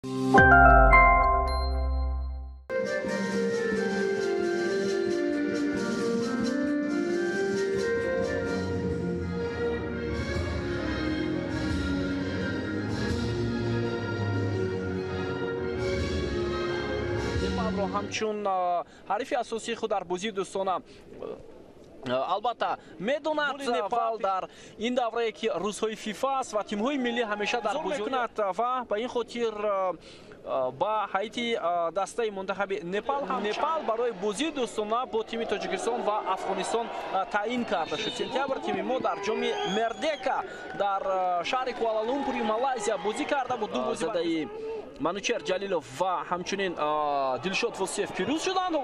Непалро ҳамчун ҳарифи асосии худ дар бозии дӯстона албатта медонад. Непал дар ин даврае ки рӯзҳои ФИФА аст ва тимҳои миллӣ ҳамеша дар бозӣ мекунад ва ба ин хотир ба ҳайати дастаи мунтахаби Непал ҳам Непал барои бозии дӯстона бо тими Тоҷикистон ва Афғонистон таъин карда шуд. Сентябр тими мо дар ҷоми Мердека дар шаҳри Куала-Лумпури Малайзия бозӣ карда буд. Ду бозӣ задаи Манучер Ҷалилов ва ҳамчунин Дилшод Восиев пирӯз шуданд.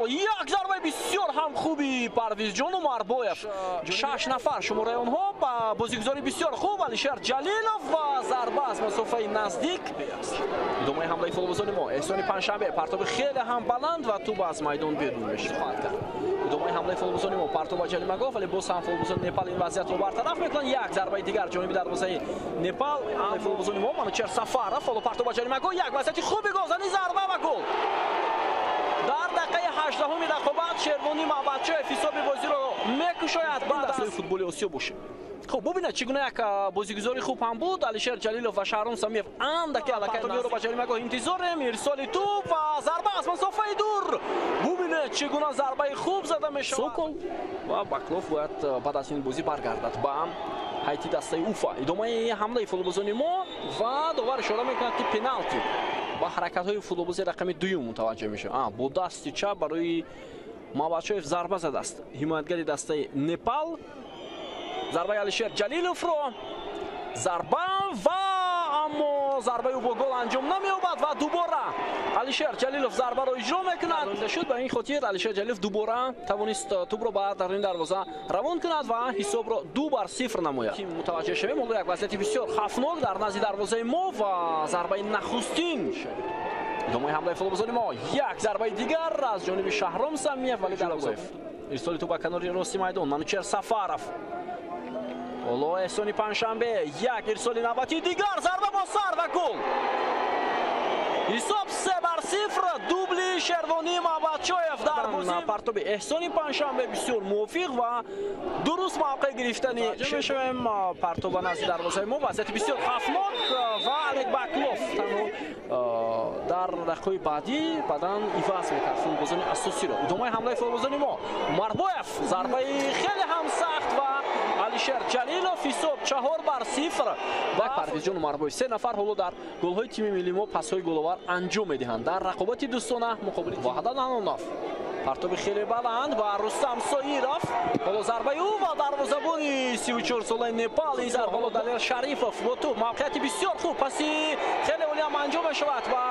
Як зарбаи бисёр ҳам хуби Парвизҷон Умарбоев. 6 нафар шумораи онҳо ба бозигузорӣ бисёр хуб. Алишер Ҷалилов ва зарба аз масофаи наздик. Идомаи ҳамлаи футболбозони мо. Эҳсони Панҷшанбе партоби хеле ҳам баланд ва тӯб аз майдон берун мешавад. Идомаи ҳамлаи футболбозони мо партоб ба ҷаримагоҳ, вале боз ҳам футболбозони Непал ин вазъиятро бартараф мекунанд. Як зарбаи дигар ҷониби дарвозаи Непал. Футболбозони мо Манучер Сафаров ҳоло партоб ба ҷаримагоҳ, як вазъияти хуби голзанӣ, зарба ва гол. Дар дақиқаи 18-уми рақобат Шервонӣ Маҳбатшоев ҳисоби бозиро мекушояд. Баъд аз футболи Осиё бошем. Хуб, бубинед чӣ гуна як бозигузори хуб ҳам буд. Алишер Ҷалилов ва Шаҳром Самиев андаке аллакай тобиёро ба ҷаримагоҳ интизорем. Ирсоли тӯб ва зарба аз масофаи дур. Бубинед чӣ гуна зарбаи хуб зада мешавад. Сокол ва Баклов бояд баъд аз ин бозӣ баргардад ба ҳайати дастаи Уфа. Идомаи ҳамлаи футболбозони мо ва довар ишора мекунад, ки пеналти. Ба ҳаракатҳои футболбози рақами дуюм мутаваҷҷеҳ мешавад. Бо дасти чап барои Маҳбатшоев зарба задааст ҳимоятгари дастаи Непал. Зарбаи Алишер Ҷалиловро зарба ва аммо зарбаи ӯ бо гол анҷом намеёбад ва дубора Алишер Ҷалилов зарбаро иҷро мекунад. Шуд ба ин хотир Алишер Ҷалилов дубора тавонист тӯбро ба даруни дарвоза равон кунад ва ҳисобро 2-0 намояд. Мутаваҷҷеҳ шавем, ҳоло як вазъияти бисёр хавфнок дар назди дарвозаи мо ва зарбаи нахустин. Идомаи ҳамлаи футболбозони мо, як зарбаи дигар аз ҷониби Шаҳром Самиев, вале дарвозаев. Ирсоли тӯб ба канори рости майдон. Манучер Сафаров. Ҳоло Эҳсони Панҷшанбе, як ирсоли навбатии дигар, зарба бо сар ва гол. Ҳисоб 3-0, дубли Шервонӣ Маҳбатшоев дар бозӣ. Партоби Эҳсони Панҷшанбе бисёр мувофиқ ва дуруст мавқеъ гирифтани мешавем. Партоб ба назди дарвозаи мо, вазъияти бисёр хавфнок ва Алек Баклов танҳо дар дақиқаҳои баъдӣ баъдан иваз мекард футболбозони асосиро. Идомаи ҳамлаи футболбозони мо. Умарбоев зарбаи хеле ҳам сахт ва Алишер Ҷалилов. Ҳисоб 4-0. Ва Парвизҷон Умарбоев 3 нафар ҳоло дар голҳои тими миллии мо пасҳои головар анҷом медиҳанд дар рақобати дӯстона муқобили Ваҳдат Анонов. Партоби хеле баланд ва Рустам Соиров. Ҳоло зарбаи ӯ ва дарвозабони 34-солаи Непал. Ин зарба ҳоло Далер Шарифов бо тӯб. Мавқеияти бисёр хуб, паси хеле олӣ ҳам анҷом мешавад ва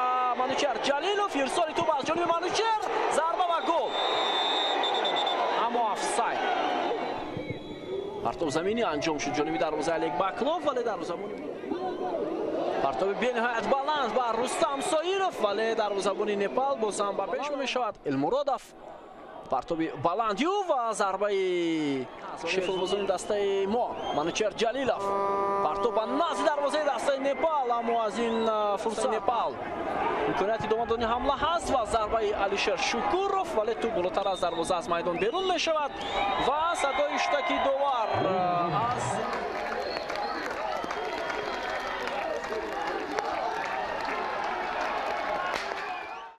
Манучер Ҷалилов. Ирсоли тӯб аз ҷониби Манучер, зарба ва гол. Аммо офсайд. Партоб заминӣ анҷом шуд ҷониби дарвозаи Алек Баклов, вале дарвозабони партоби бениҳоят баланд ба Рустам Соиров, вале дарвозабони Непал боз ҳам ба пеш мешавад. Элмуродов партоби баланди ӯ ва зарбаи футболбозони дастаи мо Манучер Ҷалилов. Партоб ба назди дарвозаи дастаи Непал, аммо аз ин фурсат Непал имконияти идома додани ҳамла ҳаст ва зарбаи Алишер Шукуров, вале тӯб болотар аз дарвоза аз майдон берун мешавад ва садои шутаки довар аз